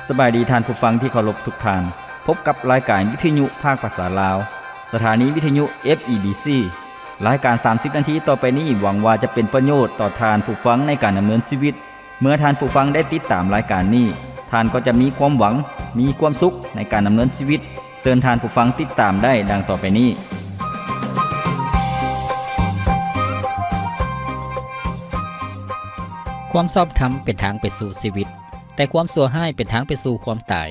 ສະບາຍດີທ່ານຜູ້ຟັງທີ່ເຄົາລົບທຸກທ່ານ. ພົບກັບລາຍການວິທະຍຸພາກພາສາລາວ, ສະຖານີວິທະຍຸ ເອຟ ອີ ບີ ຊີ. ລາຍການສາມສິບນາທີຕໍ່ໄປນີ້ ຫວັງວ່າຈະເປັນປະໂຫຍດຕໍ່ທ່ານຜູ້ຟັງໃນການດຳເນີນຊີວິດ. ເມື່ອທ່ານຜູ້ຟັງໄດ້ຕິດຕາມລາຍການນີ້, ທ່ານກໍຈະມີຄວາມຫວັງ, ມີຄວາມສຸກໃນການດຳເນີນຊີວິດ. ເຊີນທ່ານຜູ້ຟັງຕິດຕາມໄດ້ດັ່ງຕໍ່ໄປນີ້. ຄວາມຊອບທຳເປັນທາງໄປສູ່ຊີວິດ, ແຕ່ຄວາມຊົ່ວຮ້າຍເປັນທາງໄປສູ່ຄວາມຕາຍ.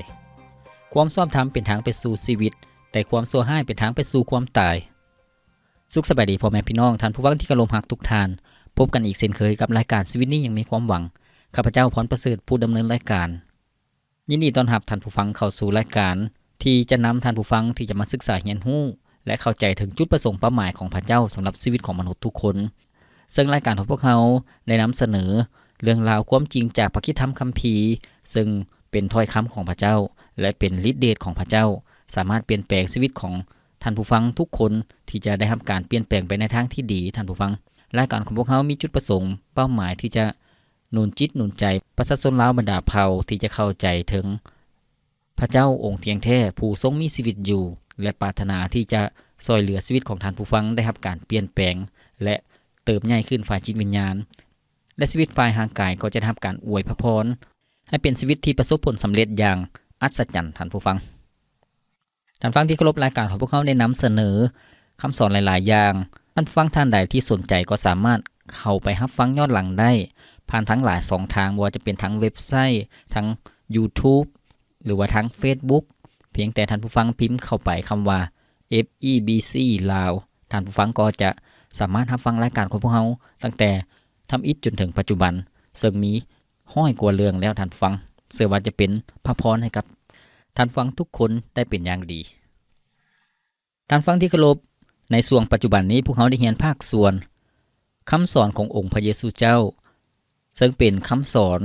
ຄວາມຊອບທຳເປັນທາງໄປສູ່ຊີວິດ, ແຕ່ຄວາມຊົ່ວຮ້າຍເປັນທາງໄປສູ່ຄວາມຕາຍ. ສຸກສະບາຍດີພໍ່ແມ່ພີ່ນ້ອງ, ທ່ານຜູ້ຟັງທີ່ເຄົາລົບຮັກທຸກທ່ານ. ພົບກັນອີກເຊັ່ນເຄີຍກັບລາຍການຊີວິດນີ້ຍັງມີຄວາມຫວັງ. ຂ້າພະເຈົ້າ ພອນປະເສີດ ຜູ້ດຳເນີນລາຍການ. ຍິນດີຕ້ອນຮັບທ່ານຜູ້ຟັງເຂົ້າສູ່ລາຍການ ທີ່ຈະນຳທ່ານຜູ້ຟັງທີ່ຈະມາສຶກສາຮຽນຮູ້ ແລະ ເຂົ້າໃຈເຖິງຈຸດປະສົງເປົ້າໝາຍຂອງພະເຈົ້າສຳລັບຊີວິດຂອງມະນຸດທຸກຄົນ. ເຊິ່ງລາຍການຂອງພວກເຮົາໄດ້ນຳສະເໜີເລື່ອງລາວຄວາມຈິງຈາກພະຄຣິສຕະທຳຄຳພີ, ເຊິ່ງເປັນຖ້ອຍຄຳຂອງພະເຈົ້າ ແລະ ເປັນລິດເດດຂອງພະເຈົ້າ, ສາມາດປ່ຽນແປງຊີວິດຂອງທ່ານຜູ້ຟັງທຸກຄົນ ທີ່ຈະໄດ້ຮັບການປ່ຽນແປງໄປໃນທາງທີ່ດີ, ທ່ານຜູ້ຟັງ. ລາຍການຂອງພວກເຮົາມີຈຸດປະສົງເປົ້າໝາຍທີ່ຈະໜູນຈິດໜູນໃຈປະຊາຊົນລາວບັນດາເຜົ່າ ທີ່ຈະເຂົ້າໃຈເຖິງ ພະເຈົ້າອົງທ່ຽງແທ້ຜູ້ຊົງມີຊີວິດຢູ່ ແລະ ປາດຖະໜາທີ່ຈະຊ່ອຍເຫຼືອຊີວິດຂອງທ່ານຜູ້ຟັງໄດ້ຮັບການປ່ຽນແປງ ແລະ ເຕີບໃຫຍ່ຂຶ້ນຝ່າຍຈິດວິນຍານ ແລະ ຊີວິດຝ່າຍຮ່າງກາຍກໍຈະໄດ້ຮັບການອວຍພະພອນ ໃຫ້ເປັນຊີວິດທີ່ປະສົບຜົນສຳເລັດຢ່າງອັດສະຈັນ, ທ່ານຜູ້ຟັງ. ທ່ານຟັງທີ່ເຄົາລົບ, ລາຍການຂອງພວກເຮົາໄດ້ນຳສະເໜີຄຳສອນຫຼາຍໆຢ່າງ. ທ່ານຟັງທ່ານໃດທີ່ສົນໃຈກໍສາມາດເຂົ້າໄປຮັບຟັງຍ້ອນຫຼັງໄດ້ ຜ່ານທາງຫຼາຍຊ່ອງທາງ, ບໍ່ວ່າຈະເປັນທາງເວັບໄຊ, ທາງ YouTube ຫຼືວ່າທາງ Facebook. ພຽງແຕ່ທ່ານຜູ້ຟັງພິມເຂົ້າໄປຄຳວ່າ ເອັຟ ອີ ບີ ຊີ ລາວ, ທ່ານຜູ້ຟັງກໍຈະສາມາດຮັບຟັງລາຍການຂອງພວກເຮົາຕັ້ງແຕ່ທຳອິດຈົນເຖິງປັດຈຸບັນ, ເຊິ່ງມີ ຮ້ອຍກວ່າເລື່ອງແລ້ວທ່ານຜູ້ຟັງ, ເຊື່ອວ່າຈະເປັນພະພອນໃຫ້ກັບທ່ານຜູ້ຟັງທຸກຄົນໄດ້ເປັນຢ່າງດີ. ທ່ານຜູ້ຟັງທີ່ເຄົາລົບ, ໃນຊ່ວງປັດຈຸບັນນີ້ ພວກເຮົາໄດ້ຮຽນພາກສ່ວນຄຳສອນຂອງອົງພະເຢຊູເຈົ້າ, ເຊິ່ງເປັນຄຳສອນ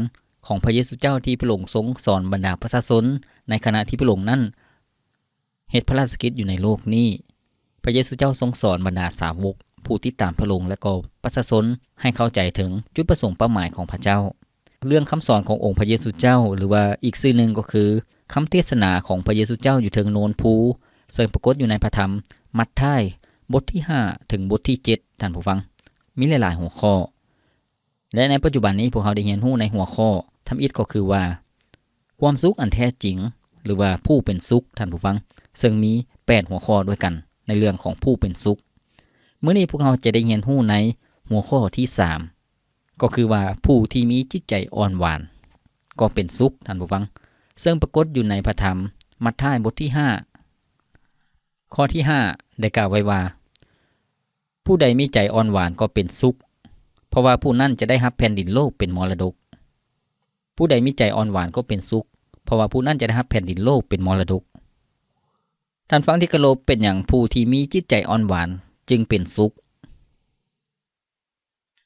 ຂອງພະເຢຊູເຈົ້າທີ່ພະອົງຊົງສອນບັນດາປະຊາຊົນ ໃນຂະນະທີ່ພະອົງນັ້ນ ເຮັດພະລາຊະກິດຢູ່ໃນໂລກນີ້. ພະເຢຊູເຈົ້າຊົງສອນບັນດາສາວົກ ຜູ້ຕິດຕາມພະອົງ ແລະ ກໍປະຊາຊົນໃຫ້ເຂົ້າໃຈເຖິງຈຸດປະສົງເປົ້າໝາຍຂອງພະເຈົ້າ. ເລື່ອງຄຳສອນຂອງອົງພະເຢຊູເຈົ້າ ຫຼືວ່າອີກຊື່ໜຶ່ງກໍຄື ຄຳເທດສະໜາຂອງພະເຢຊູເຈົ້າຢູ່ເທິງໂນນພູ ເຊິ່ງປາກົດຢູ່ໃນພະທຳມັດທາຍ ບົດທີຫ້າ ເຖິງບົດທີເຈັດ ທ່ານຜູ້ຟັງ, ມີຫຼາຍໆຫົວຂໍ້. ແລະ ໃນປັດຈຸບັນນີ້ ພວກເຮົາໄດ້ຮຽນຮູ້ໃນຫົວຂໍ້ທຳອິດກໍຄືວ່າ ຄວາມສຸກອັນແທ້ຈິງ ຫຼືວ່າຜູ້ເປັນສຸກ, ທ່ານຜູ້ຟັງ, ເຊິ່ງມີແປດຫົວຂໍ້ດ້ວຍກັນໃນເລື່ອງຂອງຜູ້ເປັນສຸກ. ມື້ນີ້ພວກເຮົາຈະໄດ້ຮຽນຮູ້ໃນຫົວຂໍ້ທີສາມ ກໍຄືວ່າ ຜູ້ທີ່ມີຈິດໃຈອ່ອນຫວານກໍເປັນສຸກ, ທ່ານຜູ້ຟັງ, ເຊິ່ງປາກົດຢູ່ໃນພະທຳມັດທາຍ ບົດທີຫ້າ ຂໍ້ທີຫ້າ ໄດ້ກ່າວໄວ້ວ່າ ຜູ້ໃດມີໃຈອ່ອນຫວານກໍເປັນສຸກ, ເພາະວ່າຜູ້ນັ້ນຈະໄດ້ຮັບແຜ່ນດິນໂລກເປັນມໍລະດົກ. ຜູ້ໃດມີໃຈອ່ອນຫວານກໍເປັນສຸກ, ເພາະວ່າຜູ້ນັ້ນຈະໄດ້ຮັບແຜ່ນດິນໂລກເປັນມໍລະດົກ. ທ່ານຟັງທີ່ເຄົາລົບ, ເປັນຫຍັງຜູ້ທີ່ມີຈິດໃຈອ່ອນຫວານຈຶ່ງເປັນສຸກ?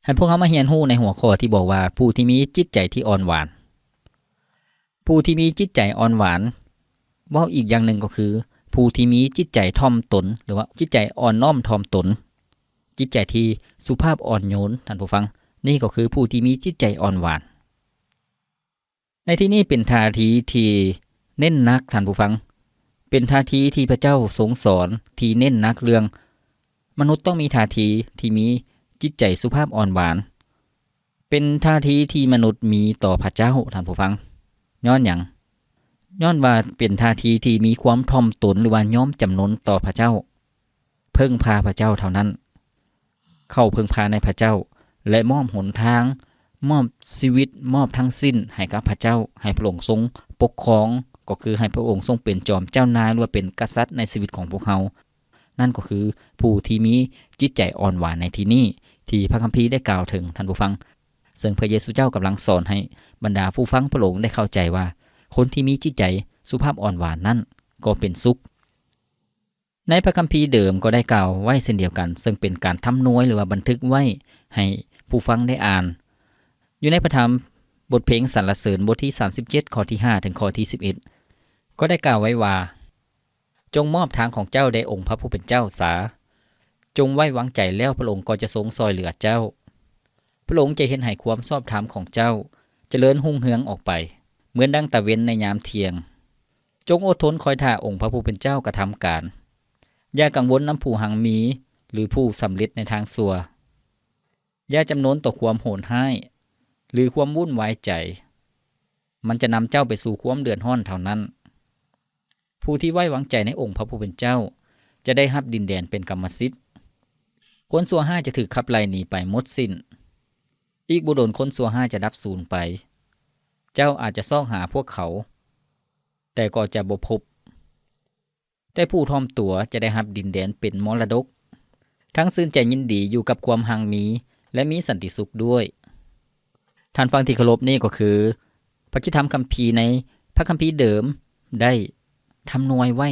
ໃຫ້ພວກເຮົາມາຮຽນຮູ້ໃນຫົວຂໍ້ທີ່ບອກວ່າ ຜູ້ທີ່ມີຈິດໃຈທີ່ອ່ອນຫວານ. ຜູ້ທີ່ມີຈິດໃຈອ່ອນຫວານ ເວົ້າອີກຢ່າງໜຶ່ງກໍຄື ຜູ້ທີ່ມີຈິດໃຈຖ່ອມຕົນ ຫຼືວ່າຈິດໃຈອ່ອນນ້ອມຖ່ອມຕົນ, ຈິດໃຈທີ່ສຸພາບອ່ອນໂຍນ, ທ່ານຜູ້ຟັງ, ນີ້ກໍຄືຜູ້ທີ່ມີຈິດໃຈອ່ອນຫວານ. ໃນທີ່ນີ້ເປັນທ່າທີທີ່ເນັ້ນໜັກ, ທ່ານຜູ້ຟັງ, ເປັນທ່າທີທີ່ພະເຈົ້າຊົງສອນທີ່ເນັ້ນໜັກເລື່ອງ ມະນຸດຕ້ອງມີທ່າທີທີ່ມີຈິດໃຈສຸພາບອ່ອນຫວານ, ເປັນທ່າທີທີ່ມະນຸດມີຕໍ່ພະເຈົ້າ, ທ່ານຜູ້ຟັງ. ຍ້ອນຫຍັງ? ຍ້ອນວ່າເປັນທ່າທີທີ່ມີຄວາມຖ່ອມຕົນ ຫຼືວ່າຍອມຈຳນົນຕໍ່ພະເຈົ້າ, ເພິ່ງພາພະເຈົ້າເທົ່ານັ້ນ, ເຂົ້າເພິ່ງພາໃນພະເຈົ້າ ແລະ ມອບຫົນທາງ, ມອບຊີວິດ, ມອບທັງສິ້ນໃຫ້ກັບພະເຈົ້າ, ໃຫ້ພະອົງຊົງປົກຄອງ, ກໍຄືໃຫ້ພະອົງຊົງເປັນຈອມເຈົ້ານາຍ ຫຼືວ່າເປັນກະສັດໃນຊີວິດຂອງພວກເຮົາ. ນັ້ນກໍຄືຜູ້ທີ່ມີຈິດໃຈອ່ອນຫວານໃນທີ່ນີ້ ທີ່ພະຄຳພີໄດ້ກ່າວເຖິງ, ທ່ານຜູ້ຟັງ. ເຊິ່ງພະເຢຊູເຈົ້າກຳລັງສອນໃຫ້ບັນດາຜູ້ຟັງພະອົງໄດ້ເຂົ້າໃຈວ່າ ຄົນທີ່ມີຈິດໃຈສຸພາບອ່ອນຫວານນັ້ນກໍເປັນສຸກ. ໃນພະຄຳພີເດີມກໍໄດ້ກ່າວໄວ້ເຊັ່ນດຽວກັນ, ເຊິ່ງເປັນການທຳນວຍ ຫຼືວ່າບັນທຶກໄວ້ໃຫ້ຜູ້ຟັງໄດ້ອ່ານ. ຢູ່ໃນພະທຳບົດເພງສັນລະເສີນ ບົດທີສາມສິບເຈັດ ຂໍ້ທີຫ້າ ເຖິງຂໍ້ທີສິບເອັດ ກໍໄດ້ກ່າວໄວ້ວ່າ, ຈົ່ງມອບທາງຂອງເຈົ້າແດ່ອົງພະຜູ້ເປັນເຈົ້າສາ, ຈົ່ງໄວ້ວາງໃຈແລ້ວພະອົງກໍຈະຊົງຊ່ອຍເຫຼືອເຈົ້າ. ພະອົງຈະເຮັດໃຫ້ຄວາມຊອບທຳຂອງເຈົ້າຈະເລີນຮຸ່ງເຮືອງອອກໄປ. ໝືອນດັ່ງຕາເວັນໃນຍາມທ່ຽງ. ຈົ່ງອົດທົນຄອຍຖ້າອົງພະຜູ້ເປັນເຈົ້າກະທຳການ. ຢ່າກັງວົນນຳຜູ້ຮັ່ງມີ ຫຼື ຜູ້ສຳເລັດໃນທາງຊົ່ວ. ຢ່າຈຳນົນຕໍ່ຄວາມໂຫດຮ້າຍ ຫຼື ຄວາມວຸ່ນວາຍໃຈ. ມັນຈະນຳເຈົ້າໄປສູ່ຄວາມເດືອດຮ້ອນເທົ່ານັ້ນ. ຜູ້ທີ່ໄວ້ວາງໃຈໃນອົງພະຜູ້ເປັນເຈົ້າ ຈະໄດ້ຮັບດິນແດນເປັນກຳມະສິດ. ຄົນຊົ່ວຮ້າຍຈະຖືກຂັບໄລ່ໜີໄປໝົດສິ້ນ. ອີກບໍ່ດົນຄົນຊົ່ວຮ້າຍຈະດັບສູນໄປ. ເຈົ້າອາດຈະຊອກຫາພວກເຂົາ, ແຕ່ກໍຈະບໍ່ພົບ. ແຕ່ຜູ້ຖ່ອມຕົວຈະໄດ້ຮັບດິນແດນເປັນມໍລະດົກ, ທັງຊື່ນໃຈຍິນດີຢູ່ກັບຄວາມຮັ່ງມີ ແລະ ມີສັນຕິສຸກດ້ວຍ. ທ່ານຟັງທີ່ເຄົາລົບ, ນີ້ກໍຄືພະຄຣິສຕະທຳຄຳພີໃນພະຄຳພີເດີມໄດ້ທຳນວຍໄວ້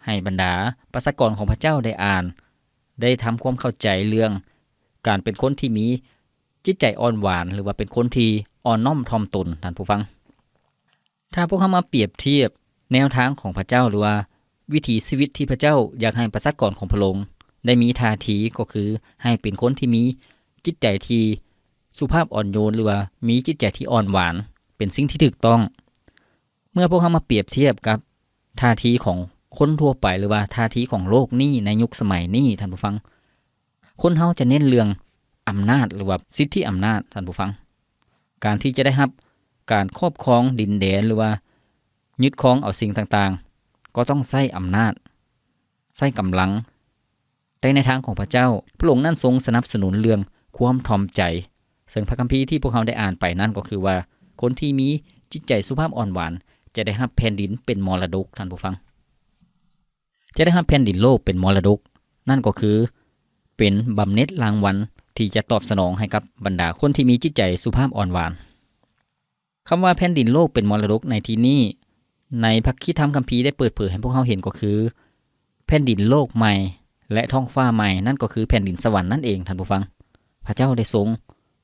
ໃຫ້ບັນດາປະຊາກອນຂອງພະເຈົ້າໄດ້ອ່ານ, ໄດ້ທຳຄວາມເຂົ້າໃຈເລື່ອງການເປັນຄົນທີ່ມີຈິດໃຈອ່ອນຫວານ ຫຼືວ່າເປັນຄົນທີ່ອ່ອນນ້ອມຖ່ອມຕົນ, ທ່ານຜູ້ຟັງ. ຖ້າພວກເຮົາມາປຽບທຽບແນວທາງຂອງພະເຈົ້າ ຫຼືວ່າວິຖີຊີວິດທີ່ພະເຈົ້າຢາກໃຫ້ປະຊາກອນຂອງພະອົງໄດ້ມີທ່າທີ ກໍຄືໃຫ້ເປັນຄົນທີ່ມີຈິດໃຈທີ່ສຸພາບອ່ອນໂຍນ ຫຼືວ່າມີຈິດໃຈທີ່ອ່ອນຫວານ ເປັນສິ່ງທີ່ຖືກຕ້ອງ. ເມື່ອພວກເຮົາມາປຽບທຽບກັບທ່າທີຂອງຄົນທົ່ວໄປ ຫຼືວ່າທ່າທີຂອງໂລກນີ້ໃນຍຸກສະໄໝນີ້, ທ່ານຜູ້ຟັງ, ຄົນເຮົາຈະເນັ້ນເລື່ອງອຳນາດ ຫຼືວ່າສິດທິອຳນາດ, ທ່ານຜູ້ຟັງ. ການທີ່ຈະໄດ້ຮັບການຄອບຄອງດິນແດນ ຫຼືວ່າຍຶດຄອງເອົາສິ່ງຕ່າງໆ ກໍຕ້ອງໃຊ້ອຳນາດ, ໃຊ້ກຳລັງ. ແຕ່ໃນທາງຂອງພະເຈົ້າ, ພະອົງນັ້ນຊົງສະໜັບສະໜູນເລື່ອງຄວາມຖ່ອມໃຈ, ເຊິ່ງພະຄຳພີທີ່ພວກເຮົາໄດ້ອ່ານໄປນັ້ນກໍຄືວ່າ ຄົນທີ່ມີຈິດໃຈສຸພາບອ່ອນຫວານ ຈະໄດ້ຮັບແຜ່ນດິນເປັນມໍລະດົກ, ທ່ານຜູ້ຟັງ. ຈະໄດ້ຮັບແຜ່ນດິນໂລກເປັນມໍລະດົກ, ນັ້ນກໍຄືເປັນບຳເໜັດລາງວັນທີ່ຈະຕອບສະໜອງໃຫ້ກັບບັນດາຄົນທີ່ມີຈິດໃຈສຸພາບອ່ອນຫວານ. ຄຳວ່າແຜ່ນດິນໂລກເປັນມໍລະດົກໃນທີ່ນີ້, ໃນພະຄຣິສຕະທຳຄຳພີໄດ້ເປີດເຜີຍໃຫ້ພວກເຮົາເຫັນກໍຄື ແຜ່ນດິນໂລກໃໝ່ ແລະ ທ້ອງຟ້າໃໝ່, ນັ້ນກໍຄືແຜ່ນດິນສະຫວັນນັ້ນເອງ, ທ່ານຜູ້ຟັງ. ພະເຈົ້າໄດ້ຊົງ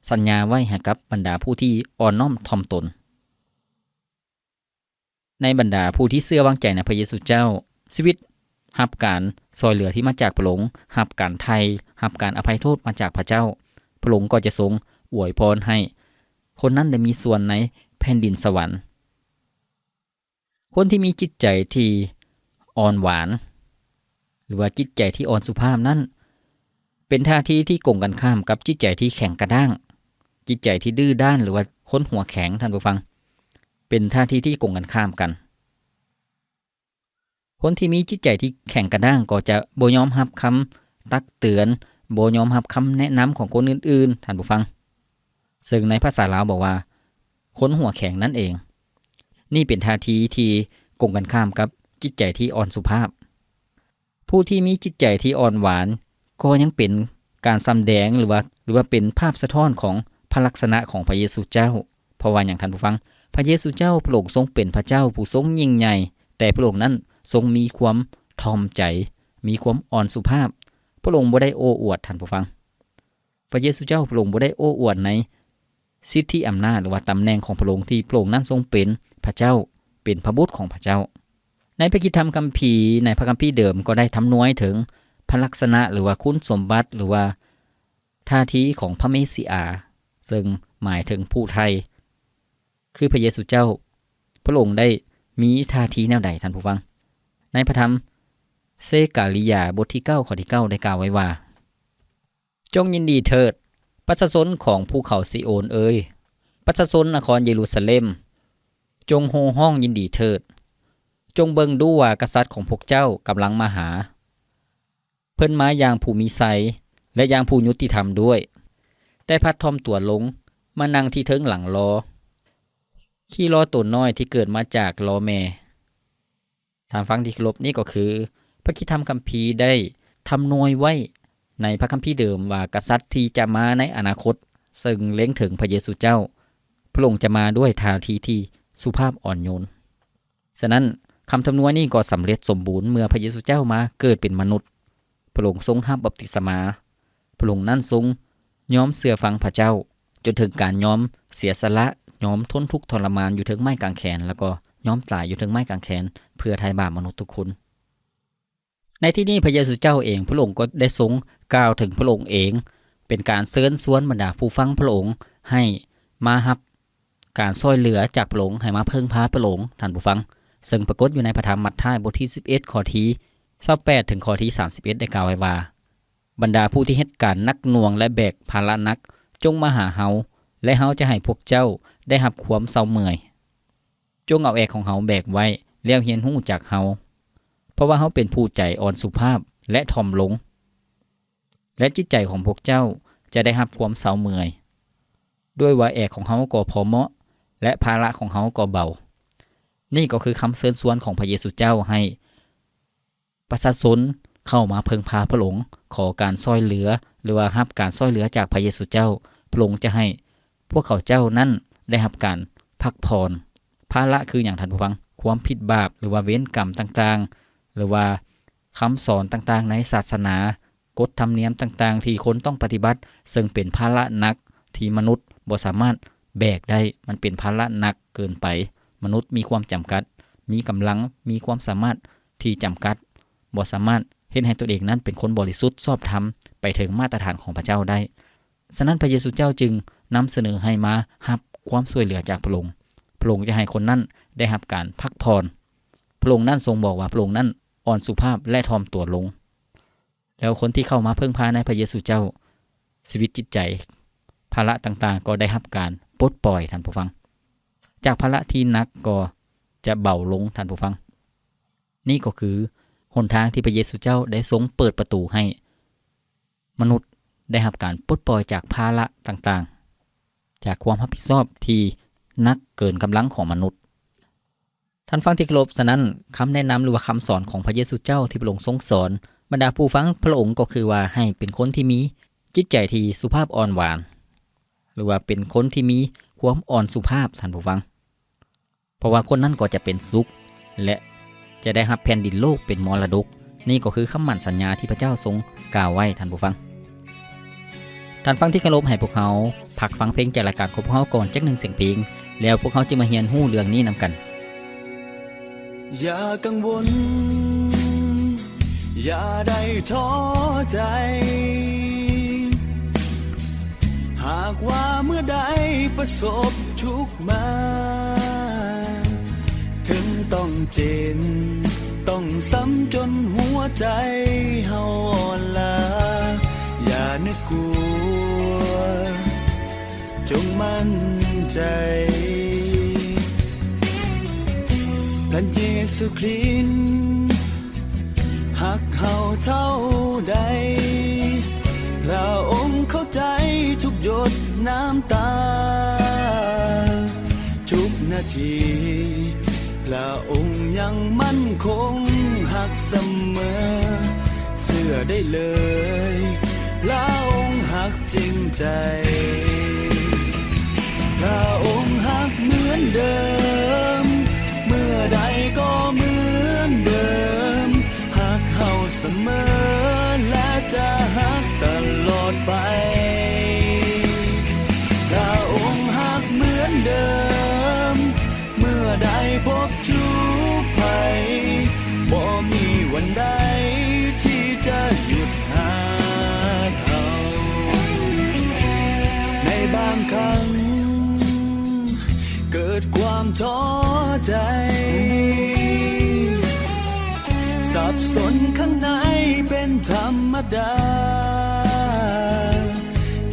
ສັນຍາໄວ້ໃຫ້ກັບບັນດາຜູ້ທີ່ອ່ອນນ້ອມຖ່ອມຕົນ. ໃນບັນດາຜູ້ທີ່ເຊື່ອວາງໃຈໃນພະເຢຊູເຈົ້າ, ຊີວິດຮັບການຊ່ອຍເຫຼືອທີ່ມາຈາກພະອົງ, ຮັບການໄຖ່, ຮັບການອະໄພໂທດມາຈາກພະເຈົ້າ, ພະອົງກໍຈະຊົງອວຍພອນໃຫ້ຄົນນັ້ນໄດ້ມີສ່ວນໃນແຜ່ນດິນສະຫວັນ. ຄົນທີ່ມີຈິດໃຈທີ່ອ່ອນຫວານ ຫຼືວ່າຈິດໃຈທີ່ອ່ອນສຸພາບນັ້ນ ເປັນທ່າທີທີ່ກົງກັນຂ້າມກັບຈິດໃຈທີ່ແຂງກະດ້າງ, ຈິດໃຈທີ່ດື້ດ້ານ ຫຼືວ່າຄົນຫົວແຂງ, ທ່ານຜູ້ຟັງ, ເປັນທ່າທີທີ່ກົງກັນຂ້າມກັນ. ຄົນທີ່ມີຈິດໃຈທີ່ແຂງກະດ້າງກໍຈະບໍ່ຍອມຮັບຄຳຕັກເຕືອນ, ບໍ່ຍອມຮັບຄຳແນະນຳຂອງຄົນອື່ນໆ, ທ່ານຜູ້ຟັງ. ເຊິ່ງໃນພາສາລາວບອກວ່າ ຄົນຫົວແຂງນັ້ນເອງ. ນີ້ເປັນທ່າທີທີ່ກົງກັນຂ້າມກັບຈິດໃຈທີ່ອ່ອນສຸພາບ. ຜູ້ທີ່ມີຈິດໃຈທີ່ອ່ອນຫວານ ກໍຍັງເປັນການສຳແດງ ຫຼືວ່າ ຫຼືວ່າເປັນພາບສະທ້ອນຂອງພະລັກສະນະຂອງພະເຢຊູເຈົ້າ. ເພາະວ່າຫຍັງ, ທ່ານຜູ້ຟັງ? ພະເຢຊູເຈົ້າ ພະອົງຊົງເປັນພະເຈົ້າຜູ້ຊົງຍິ່ງໃຫຍ່, ແຕ່ພະອົງນັ້ນຊົງມີຄວາມຖ່ອມໃຈ, ມີຄວາມອ່ອນສຸພາບ. ພະອົງບໍ່ໄດ້ໂອ້ອວດ, ທ່ານຜູ້ຟັງ. ພະເຢຊູເຈົ້າພະອົງບໍ່ໄດ້ໂອ້ອວດໃນສິດທິອຳນາດ ຫຼືວ່າຕຳແໜ່ງຂອງພະອົງ ທີ່ພະອົງນັ້ນຊົງເປັນພະເຈົ້າ, ເປັນພະບຸດຂອງພະເຈົ້າ. ໃນພະຄຣິສຕະທຳຄຳພີ, ໃນພະຄຳພີເດີມກໍໄດ້ທຳນວຍເຖິງພະລັກສະນະ ຫຼືວ່າຄຸນສົມບັດ ຫຼືວ່າທ່າທີຂອງພະເມຊິອາ, ເຊິ່ງໝາຍເຖິງຜູ້ໄຖ່ ຄືພະເຢຊູເຈົ້າ. ພະອົງໄດ້ມີທ່າທີແນວໃດ, ທ່ານຜູ້ຟັງ? ໃນພະທຳເຊກາລິຢາ ບົດທີເກົ້າ ຂໍ້ທີເກົ້າ ໄດ້ກ່າວໄວ້ວ່າ, ຈົ່ງຍິນດີເຖີດ, ປະຊາຊົນຂອງພູເຂົາຊີໂອນເອີຍ, ປະຊາຊົນນະຄອນເຢຣູຊາເລັມ, ຈົ່ງໂຫ່ຮ້ອງຍິນດີເຖີດ. ຈົ່ງເບິ່ງດູວ່າກະສັດຂອງພວກເຈົ້າກຳລັງມາຫາ. ເພິ່ນມາຢ່າງຜູ້ມີໄຊ ແລະ ຢ່າງຜູ້ຍຸຕິທຳດ້ວຍ. ແຕ່ພັດຖ່ອມຕົວລົງມານັ່ງທີ່ເທິງຫຼັງລໍ້, ຂີ້ລໍ້ໂຕນ້ອຍທີ່ເກີດມາຈາກລໍ້ແມ່. ທ່ານຟັງທີ່ເຄົາລົບ, ນີ້ກໍຄືພະຄຣິສຕະທຳຄຳພີໄດ້ທຳນວຍໄວ້ໃນພະຄຳພີເດີມວ່າ ກະສັດທີ່ຈະມາໃນອະນາຄົດ, ເຊິ່ງເລັງເຖິງພະເຢຊູເຈົ້າ, ພະອົງຈະມາດ້ວຍທ່າທີທີ່ສຸພາບອ່ອນໂຍນ. ສະນັ້ນ, ຄຳທຳນວຍນີ້ກໍສຳເລັດສົມບູນເມື່ອພະເຢຊູເຈົ້າມາເກີດເປັນມະນຸດ. ພະອົງຊົງຮັບບັບຕິສະມາ. ພະອົງນັ້ນຊົງຍອມເຊື່ອຟັງພະເຈົ້າ, ຈົນເຖິງການຍອມເສຍສະຫຼະ, ຍອມທົນທຸກທໍລະມານຢູ່ເທິງໄມ້ກາງແຂນ, ແລ້ວກໍຍອມຕາຍຢູ່ເທິງໄມ້ກາງແຂນ ເພື່ອໄຖ່ບາບມະນຸດທຸກຄົນ. ໃນທີ່ນີ້ພະເຢຊູເຈົ້າເອງ, ພະອົງກໍໄດ້ຊົງກ່າວເຖິງພະອົງເອງ, ເປັນການເຊີນຊວນບັນດາຜູ້ຟັງພະອົງໃຫ້ມາຮັບ ການຊ່ອຍເຫຼືອຈາກພະອົງ ໃຫ້ມາເພິ່ງພາພະອົງ, ທ່ານຜູ້ຟັງ, ເຊິ່ງປາກົດຢູ່ໃນພະທຳມັດທາຍ ບົດທີສິບເອັດ ຂໍ້ທີຊາວແປດ ເຖິງຂໍ້ທີສາມສິບເອັດ ໄດ້ກ່າວໄວ້ວ່າ, ບັນດາຜູ້ທີ່ເຮັດການໜັກໜ່ວງ ແລະ ແບກພາລະໜັກ, ຈົ່ງມາຫາເຮົາ, ແລະ ເຮົາຈະໃຫ້ພວກເຈົ້າໄດ້ຮັບຄວາມເຊົາເມື່ອຍ. ຈົ່ງເອົາແອກຂອງເຮົາແບກໄວ້ ແລ້ວຮຽນຮູ້ຈາກເຮົາ, ເພາະວ່າເຮົາເປັນຜູ້ໃຈອ່ອນສຸພາບ ແລະ ຖ່ອມລົງ, ແລະ ຈິດໃຈຂອງພວກເຈົ້າຈະໄດ້ຮັບຄວາມເຊົາເມື່ອຍ, ດ້ວຍວ່າແອກຂອງເຮົາກໍພໍເໝາະ ແລະ ພາລະຂອງເຮົາກໍເບົາ. ນີ້ກໍຄືຄຳເຊີນຊວນຂອງພະເຢຊູເຈົ້າໃຫ້ ປະຊາຊົນເຂົ້າມາເພິ່ງພາພະອົງ, ຂໍການຊ່ອຍເຫຼືອ ຫຼືວ່າຮັບການຊ່ອຍເຫຼືອຈາກພະເຢຊູເຈົ້າ, ພະອົງຈະໃຫ້ພວກເຂົາເຈົ້ານັ້ນໄດ້ຮັບການພັກຜ່ອນ. ພາລະຄືຫຍັງ, ທ່ານຜູ້ຟັງ? ຄວາມຜິດບາບ ຫຼືວ່າເວນກຳຕ່າງໆ ຫຼືວ່າຄຳສອນຕ່າງໆໃນສາສະໜາ, ກົດທຳນຽມຕ່າງໆທີ່ຄົນຕ້ອງປະຕິບັດ, ເຊິ່ງເປັນພາລະໜັກທີ່ມະນຸດບໍ່ສາມາດແບກໄດ້. ມັນເປັນພາລະໜັກເກີນໄປ. ມະນຸດມີຄວາມຈຳກັດ, ມີກຳລັງ, ມີຄວາມສາມາດທີ່ຈຳກັດ, ບໍ່ສາມາດເຮັດໃຫ້ຕົນເອງນັ້ນເປັນຄົນບໍລິສຸດຊອບທຳໄປເຖິງມາດຕະຖານຂອງພະເຈົ້າໄດ້. ສະນັ້ນ ພະເຢຊູເຈົ້າຈຶ່ງນຳສະເໜີໃຫ້ມາຮັບຄວາມຊ່ວຍເຫຼືອຈາກພະອົງ. ພະອົງຈະໃຫ້ຄົນນັ້ນໄດ້ຮັບການພັກຜ່ອນ. ພະອົງນັ້ນຊົງບອກວ່າພະອົງນັ້ນອ່ອນສຸພາບ ແລະ ຖ່ອມຕົວລົງ. ແລ້ວຄົນທີ່ເຂົ້າມາເພິ່ງພາໃນພະເຢຊູເຈົ້າ, ຊີວິດຈິດໃຈ, ພາລະຕ່າງໆກໍໄດ້ຮັບການປົດປ່ອຍ, ທ່ານຜູ້ຟັງ. ຈາກພາລະທີ່ໜັກກໍຈະເບົາລົງ, ທ່ານຜູ້ຟັງ. ນີ້ກໍຄືຫົນທາງທີ່ພະເຢຊູເຈົ້າໄດ້ຊົງເປີດປະຕູໃຫ້ມະນຸດໄດ້ຮັບການປົດປ່ອຍຈາກພາລະຕ່າງໆ, ຈາກຄວາມຮັບຜິດຊອບທີ່ໜັກເກີນກຳລັງຂອງມະນຸດ. ທ່ານຟັງທີ່ເຄົາລົບ, ສະນັ້ນ ຄຳແນະນຳ ຫຼືວ່າຄຳສອນຂອງພະເຢຊູເຈົ້າທີ່ພະອົງຊົງສອນບັນດາຜູ້ຟັງພະອົງ ກໍຄືວ່າໃຫ້ເປັນຄົນທີ່ມີຈິດໃຈທີ່ສຸພາບອ່ອນຫວານ, ຫຼືວ່າເປັນຄົນທີ່ມີຄວາມອ່ອນສຸພາບ, ທ່ານຜູ້ຟັງ. ເພາະວ່າຄົນນັ້ນກໍຈະເປັນສຸກ ແລະ ຈະໄດ້ຮັບແຜ່ນດິນໂລກເປັນມໍລະດົກ. ນີ້ກໍຄືຄຳໝັ້ນສັນຍາທີ່ພະເຈົ້າຊົງກ່າວໄວ້, ທ່ານຜູ້ຟັງ. ທ່ານຟັງທີ່ເຄົາລົບ, ໃຫ້ພວກເຮົາພັກຟັງເພງຈາກລາຍການຂອງພວກເຮົາກ່ອນຈັກໜຶ່ງສຽງເພງ, ແລ້ວພວກເຮົາຈະມາຮຽນຮູ້ເລື່ອງນີ້ນຳກັນ. ຢ່າກັງວົນ, ຢ່າໄດ້ທໍ້ໃຈ, ຫາກວ່າເມື່ອໃດປະສົບທຸກມາ, ເຖິງຕ້ອງເຈັບ, ຕ້ອງຊ້ຳຈົນຫົວໃຈເຮົາອ່ອນລາ, ຢ່ານຶກກົວ, ຈົ່ງໝັ້ນໃຈ. ພະເຢຊູຄຣິສຮັກເຮົາເທົ່າໃດ, ພະອົງເຂົ້າໃຈທຸກຢົດນ້ຳຕາ, ທຸກນາທີ ພະອົງຍັງໝັ້ນຄົງຮັກສະເໝີ, ເຊື່ອໄດ້ເລີຍ ພະອົງຮັກຈິງໃຈ. ພະອົງຮັກເໝືອນເດີມ, ເມື່ອໃດກໍເໝືອນເດີມ, ຮັກເຮົາສະເໝີ ແລະ ຈະຮັກຕະຫຼອດໄປ. ພະອົງຮັກເໝືອນເດີມ, ເມື່ອໃດພົບທຸກໄພ, ບໍ່ມີວັນໃດທີ່ຈະຢຸດຮັກເຮົາ. ໃນບາງຄັ້ງເກີດຄວາມທໍ້ໃຈ, ສັບສົນຂ້າງໃນເປັນທຳມະດາ.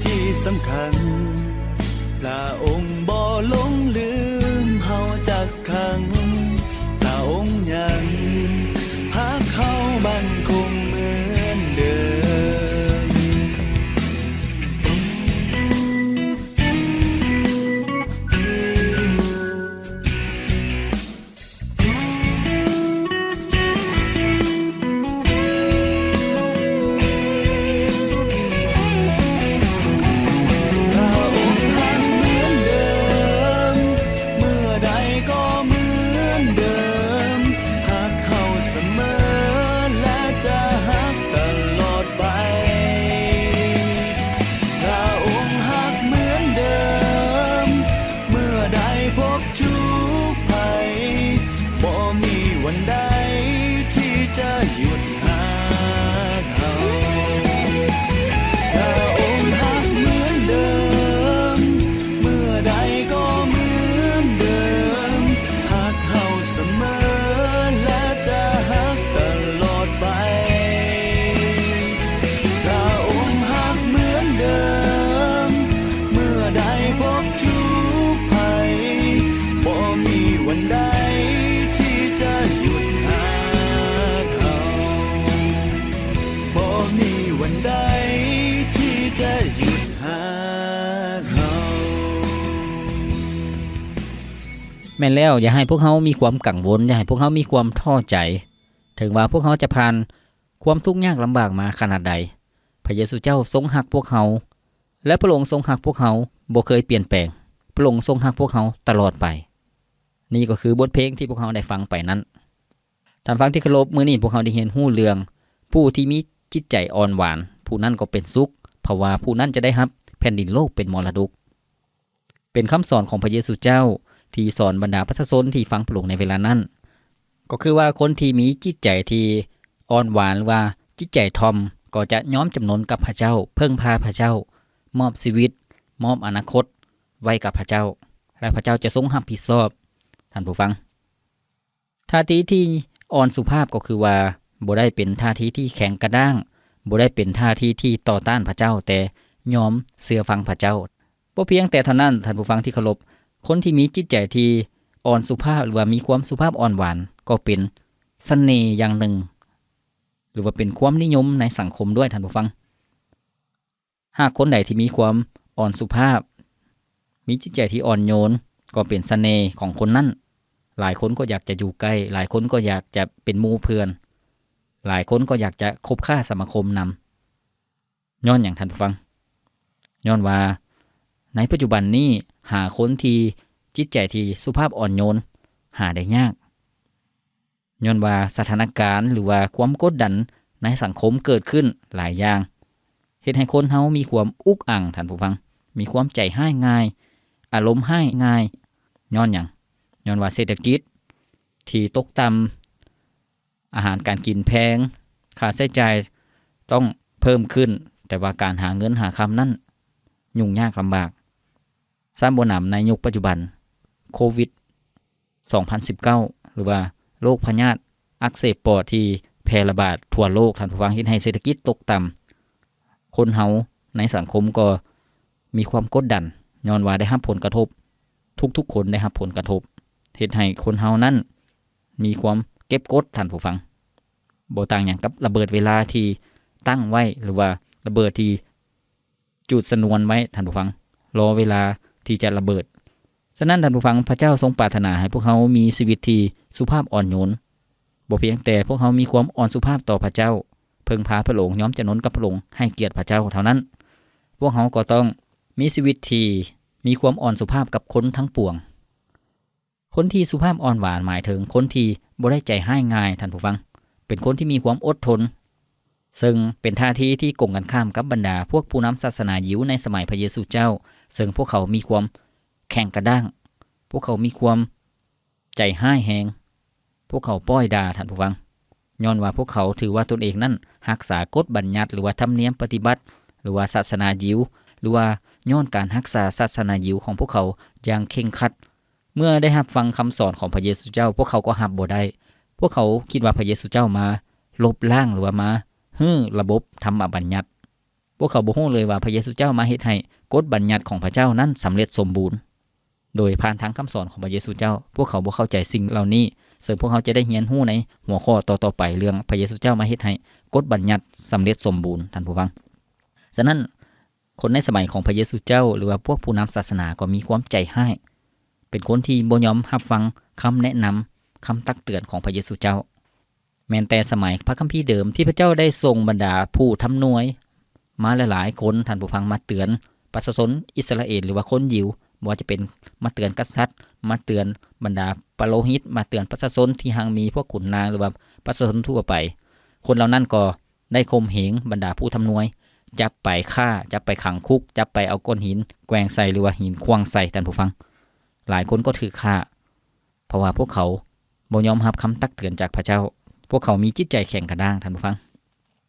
ທີ່ສຳຄັນ ພະອົງບໍ່ຫຼົງລືມເຮົາຈັກຄັ້ງ, ພະອົງຍັງຮັກເຮົາໝັ້ນຄົງເໝືອນເດີມ. ພະອົງຮັກເໝືອນເດີມ, ເມື່ອໃດກໍເໝື ແມ່ນແລ້ວ, ຢ່າໃຫ້ພວກເຮົາມີຄວາມກັງວົນ, ຢ່າໃຫ້ພວກເຮົາມີຄວາມທໍ້ໃຈ. ເຖິງວ່າພວກເຮົາຈະຜ່ານຄວາມທຸກຍາກລຳບາກມາຂະໜາດໃດ, ພະເຢຊູເຈົ້າຊົງຮັກພວກເຮົາ ແລະ ພະອົງຊົງຮັກພວກເຮົາບໍ່ເຄີຍປ່ຽນແປງ. ພະອົງຊົງຮັກພວກເຮົາຕະຫຼອດໄປ. ນີ້ກໍຄືບົດເພງທີ່ພວກເຮົາໄດ້ຟັງໄປນັ້ນ. ທ່ານຟັງທີ່ເຄົາລົບ, ມື້ນີ້ພວກເຮົາໄດ້ຮຽນຮູ້ເລື່ອງຜູ້ທີ່ມີຈິດໃຈອ່ອນຫວານ, ຜູ້ນັ້ນກໍເປັນສຸກ, ເພາະວ່າຜູ້ນັ້ນຈະໄດ້ຮັບແຜ່ນດິນໂລກເປັນມໍລະດົກ. ເປັນຄຳສອນຂອງພະເຢຊູເຈົ້າທີ່ສອນບັນດາປະຊາຊົນທີ່ຟັງພະອົງໃນເວລານັ້ນ, ກໍຄືວ່າຄົນທີ່ມີຈິດໃຈທີ່ອ່ອນຫວານ ຫຼືວ່າຈິດໃຈຖ່ອມ ກໍຈະຍອມຈຳນົນກັບພະເຈົ້າ, ເພິ່ງພາພະເຈົ້າ, ມອບຊີວິດ, ມອບອະນາຄົດໄວ້ກັບພະເຈົ້າ, ແລະ ພະເຈົ້າຈະຊົງຮັບຜິດຊອບ. ທ່ານຜູ້ຟັງ, ທ່າທີທີ່ອ່ອນສຸພາບກໍຄືວ່າ ບໍ່ໄດ້ເປັນທ່າທີທີ່ແຂງກະດ້າງ, ບໍ່ໄດ້ເປັນທ່າທີທີ່ຕໍ່ຕ້ານພະເຈົ້າ, ແຕ່ຍອມເຊື່ອຟັງພະເຈົ້າ. ບໍ່ພຽງແຕ່ເທົ່ານັ້ນ, ທ່ານຜູ້ຟັງທີ່ເຄົາລົບ, ຄົນທີ່ມີຈິດໃຈທີ່ອ່ອນສຸພາບ ຫຼືວ່າມີຄວາມສຸພາບອ່ອນຫວານ ກໍເປັນສະເໜ່ຢ່າງໜຶ່ງ ຫຼືວ່າເປັນຄວາມນິຍົມໃນສັງຄົມດ້ວຍ, ທ່ານຜູ້ຟັງ. ຫາກຄົນໃດທີ່ມີຄວາມອ່ອນສຸພາບ, ມີຈິດໃຈທີ່ອ່ອນໂຍນ, ກໍເປັນສະເໜ່ຂອງຄົນນັ້ນ. ຫຼາຍຄົນກໍຢາກຈະຢູ່ໃກ້, ຫຼາຍຄົນກໍຢາກຈະເປັນໝູ່ເພື່ອນ, ຫຼາຍຄົນກໍຢາກຈະຄົບຄ້າສະມາຄົມນຳ. ຍ້ອນຫຍັງ, ທ່ານຜູ້ຟັງ? ຍ້ອນວ່າໃນປັດຈຸບັນນີ້ ຫາຄົນທີ່ຈິດໃຈທີ່ສຸພາບອ່ອນໂຍນ ຫາໄດ້ຍາກ. ຍ້ອນວ່າສະຖານະການ ຫຼືວ່າຄວາມກົດດັນໃນສັງຄົມເກີດຂຶ້ນຫຼາຍຢ່າງ, ເຮັດໃຫ້ຄົນເຮົາມີຄວາມອຸກອັ່ງ, ທ່ານຜູ້ຟັງ, ມີຄວາມໃຈຮ້າຍງ່າຍ, ອາລົມຮ້າຍງ່າຍ. ຍ້ອນຫຍັງ? ຍ້ອນວ່າເສດຖະກິດທີ່ຕົກຕ່ຳ, ອາຫານການກິນແພງ, ຄ່າໃຊ້ຈ່າຍຕ້ອງເພີ່ມຂຶ້ນ, ແຕ່ວ່າການຫາເງິນຫາຄຳນັ້ນຫຍຸ້ງຍາກລຳບາກ. ຊ້ຳບໍ່ໜຳໃນຍຸກປັດຈຸບັນ, ໂຄວິດສອງພັນສິບເກົ້າ ຫຼືວ່າໂລກພະຍາດອັກເສບປອດທີ່ແຜ່ລະບາດທົ່ວໂລກ, ທ່ານຜູ້ຟັງ, ເຮັດໃຫ້ເສດຖະກິດຕົກຕ່ຳ. ຄົນເຮົາໃນສັງຄົມກໍມີຄວາມກົດດັນ, ຍ້ອນວ່າໄດ້ຮັບຜົນກະທົບ, ທຸກໆຄົນໄດ້ຮັບຜົນກະທົບ, ເຮັດໃຫ້ຄົນເຮົານັ້ນມີຄວາມເກັບກົດ, ທ່ານຜູ້ຟັງ. ບໍ່ຕ່າງຫຍັງກັບລະເບີດເວລາທີ່ຕັ້ງໄວ້ ຫຼືວ່າລະເບີດທີ່ ຈູດຊະນວນໄວ້, ທ່ານຜູ້ຟັງ, ລໍເວລາທີ່ຈະລະເບີດ. ສະນັ້ນ, ທ່ານຜູ້ຟັງ, ພະເຈົ້າຊົງປາດຖະໜາໃຫ້ພວກເຮົາມີຊີວິດທີ່ສຸພາບອ່ອນໂຍນ. ບໍ່ພຽງແຕ່ພວກເຮົາມີຄວາມອ່ອນສຸພາບຕໍ່ພະເຈົ້າ, ເພິ່ງພາພະອົງ, ຍອມຈຳນົນກັບພະອົງ, ໃຫ້ກຽດພະເຈົ້າເທົ່ານັ້ນ, ພວກເຮົາກໍຕ້ອງມີຊີວິດທີ່ມີຄວາມອ່ອນສຸພາບກັບຄົນທັງປວງ. ຄົນທີ່ສຸພາບອ່ອນຫວານ ໝາຍເຖິງຄົນທີ່ບໍ່ໄດ້ໃຈຮ້າຍງ່າຍ, ທ່ານຜູ້ຟັງ, ເປັນຄົນທີ່ມີຄວາມອົດທົນ, ເຊິ່ງເປັນທ່າທີທີ່ກົງກັນຂ້າມກັບບັນດາພວກຜູ້ນຳສາສະໜາຢິວໃນສະໄໝພະເຢຊູເຈົ້າ, ເຊິ່ງພວກເຂົາມີຄວາມແຂງກະດ້າງ, ພວກເຂົາມີຄວາມໃຈຮ້າຍແຮງ, ພວກເຂົາປ້ອຍດ່າ, ທ່ານຜູ້ຟັງ, ຍ້ອນວ່າພວກເຂົາຖືວ່າຕົນເອງນັ້ນຮັກສາກົດບັນຍັດ ຫຼືວ່າທຳນຽມປະຕິບັດ ຫຼືວ່າສາສະໜາຢິວ ຫຼືວ່າຍ້ອນການຮັກສາສາສະໜາຢິວຂອງພວກເຂົາຢ່າງເຄັ່ງຄັດ. ເມື່ອໄດ້ຮັບຟັງຄຳສອນຂອງພະເຢຊູເຈົ້າ, ພວກເຂົາກໍຮັບບໍ່ໄດ້. ພວກເຂົາຄິດວ່າພະເຢຊູເຈົ້າມາລົບລ້າງ ຫຼືວ່າມາຮື້ລະບົບທຳມະບັນຍັດ. ພວກເຂົາບໍ່ຮູ້ເລີຍວ່າພະເຢຊູເຈົ້າມາເຮັດໃຫ້ກົດບັນຍັດຂອງພະເຈົ້ານັ້ນສຳເລັດສົມບູນ. ໂດຍຜ່ານທາງຄຳສອນຂອງພະເຢຊູເຈົ້າ, ພວກເຂົາບໍ່ເຂົ້າໃຈສິ່ງເຫຼົ່ານີ້, ເຊິ່ງພວກເຮົາຈະໄດ້ຮຽນຮູ້ໃນຫົວຂໍ້ຕໍ່ໆໄປ ເລື່ອງພະເຢຊູເຈົ້າມາເຮັດໃຫ້ກົດບັນຍັດສຳເລັດສົມບູນ, ທ່ານຜູ້ຟັງ. ສະນັ້ນ, ຄົນໃນສະໄໝຂອງພະເຢຊູເຈົ້າ ຫຼືວ່າພວກຜູ້ນຳສາສະໜາກໍມີຄວາມໃຈຮ້າຍ, ເປັນຄົນທີ່ບໍ່ຍອມຮັບຟັງຄຳແນະນຳ, ຄຳຕັກເຕືອນຂອງພະເຢຊູເຈົ້າ. ແມ່ນແຕ່ສະໄໝພະຄຳພີເດີມທີ່ພະເຈົ້າໄດ້ສົ່ງບັນດາຜູ້ທຳນວຍມາຫຼາຍໆຄົນ, ທ່ານຜູ້ຟັງ, ມາເຕືອນປະຊາຊົນອິດສະຣາເອນ ຫຼືວ່າຄົນຢິວ, ບໍ່ວ່າຈະເປັນມາເຕືອນກະສັດ, ມາເຕືອນບັນດາປະໂລຫິດ, ມາເຕືອນປະຊາຊົນທີ່ຮັ່ງມີ, ພວກຂຸນນາງ ຫຼືວ່າປະຊາຊົນທົ່ວໄປ. ຄົນເຫຼົ່ານັ້ນກໍ ໄດ້ຂົ່ມເຫງບັນດາຜູ້ທຳນວຍ, ຈັບໄປຂ້າ, ຈັບໄປຂັງຄຸກ, ຈັບໄປເອົາກ້ອນຫີນແກວ່ງໃສ່ ຫຼືວ່າຫີນຂວ້າງໃສ່, ທ່ານຜູ້ຟັງ. ຫຼາຍຄົນກໍຖືກຂ້າ, ເພາະວ່າພວກເຂົາບໍ່ຍອມຮັບຄຳຕັກເຕືອນຈາກພະເຈົ້າ. ພວກເຂົາມີຈິດໃຈແຂງກະດ້າງ, ທ່ານຜູ້ຟັງ.